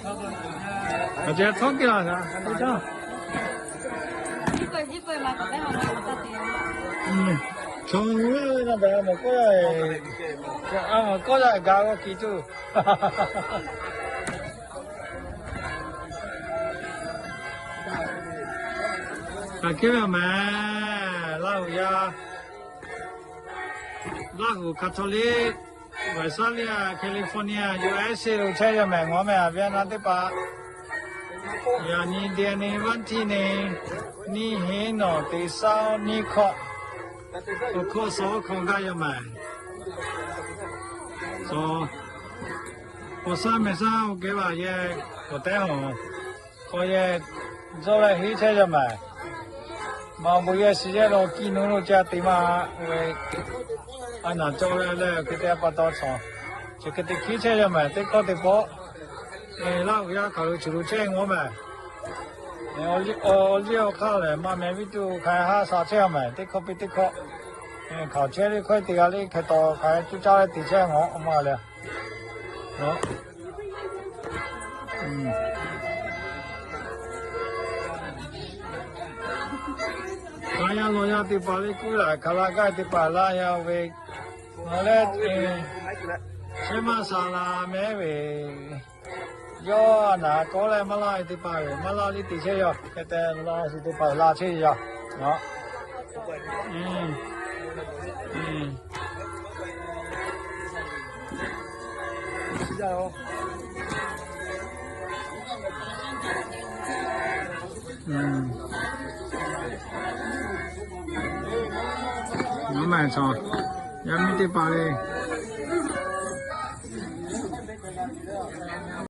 Aꞈ ceh htawˇ kehˬ laˬ, chaw hui na daꞈ mawˬ kawˆ, a mawˬ kawˆ yaˇ gaˬ g'awˇ kiˬ tuˬ. Kaꞈ kehˉ ve mehˍ, Laˇ huˍ yaˇ, Laˇ huˍ Catholic, Visalia, California, U S A lo chehˇ yaˇ mehˍ, ngawˬ mehˍ, Vietnam teˇ hpaˍ. Yaꞈ nyi deh nyi vaˇ tiˇ nyi, nyiˇ hinˉ nawˬ teˇ saˉ nyiˇ hkawꞈ, awˬ hkawˇ suh hkawꞈ gaˇ yaˇ mehˍ. Awˬ shaˉ mehˍ shaˉ oˇ geh vaˬ yehˬ k'awꞈ tehˉ hawˬ, k'awꞈ yehˬ dawˇ leh henˇ chehˇ yaˇ mehˍ. Maˍ bon yehˬ shiˍ yehˬ lo kiˇ nu lo ca te maˇ ve, a naˬ cawˬ leh leh hk'e te pa taw chaw, chi hk'e te hkiˉ chehˇ yaˇ mehˍ. Teˇ hkawˇ teˇ pawˆ Laˇ huˍ yaˇ hk'aˬ lo chi lo chehˇ ngawˬ mehˍ. Awˬ liˇ awˬ hk'aˇ lehˬ, maˇ meh viˉ tuˬ hk'aˬ hk'e haˆ sha chehˇ yaˇ mehˍ. Teˇ hkawˇ piˇ teˇ hkawˇ hk'aˬ chehˇ le hkawˇ teˇ g'aˇ le hk'e taw hk'aˬ hk'e cuˇ caˇ leh te chehˇ ngawˬ maˇ le. Hk'aˬ yaˇ lawˬ yaˇ teˇ hpaˍ le kuˉ laˬ hk'aˬ la gaˇ teˇ hpaˍ laˇ yaˇ ve, nawˬ leh chehˇ maˇ sha la mehˉ ve, yawˇ naˬ kawˆ leh maˇ laˇ ve teˇ hpaˍ ve maˇ laˇ liˇ te chehˇ yaˇ hk'e te laˇ shiˍ teˇ hpaˍ laˇ chehˇ yaˇ. Yaˇ miˇ teˇ hpaˍ le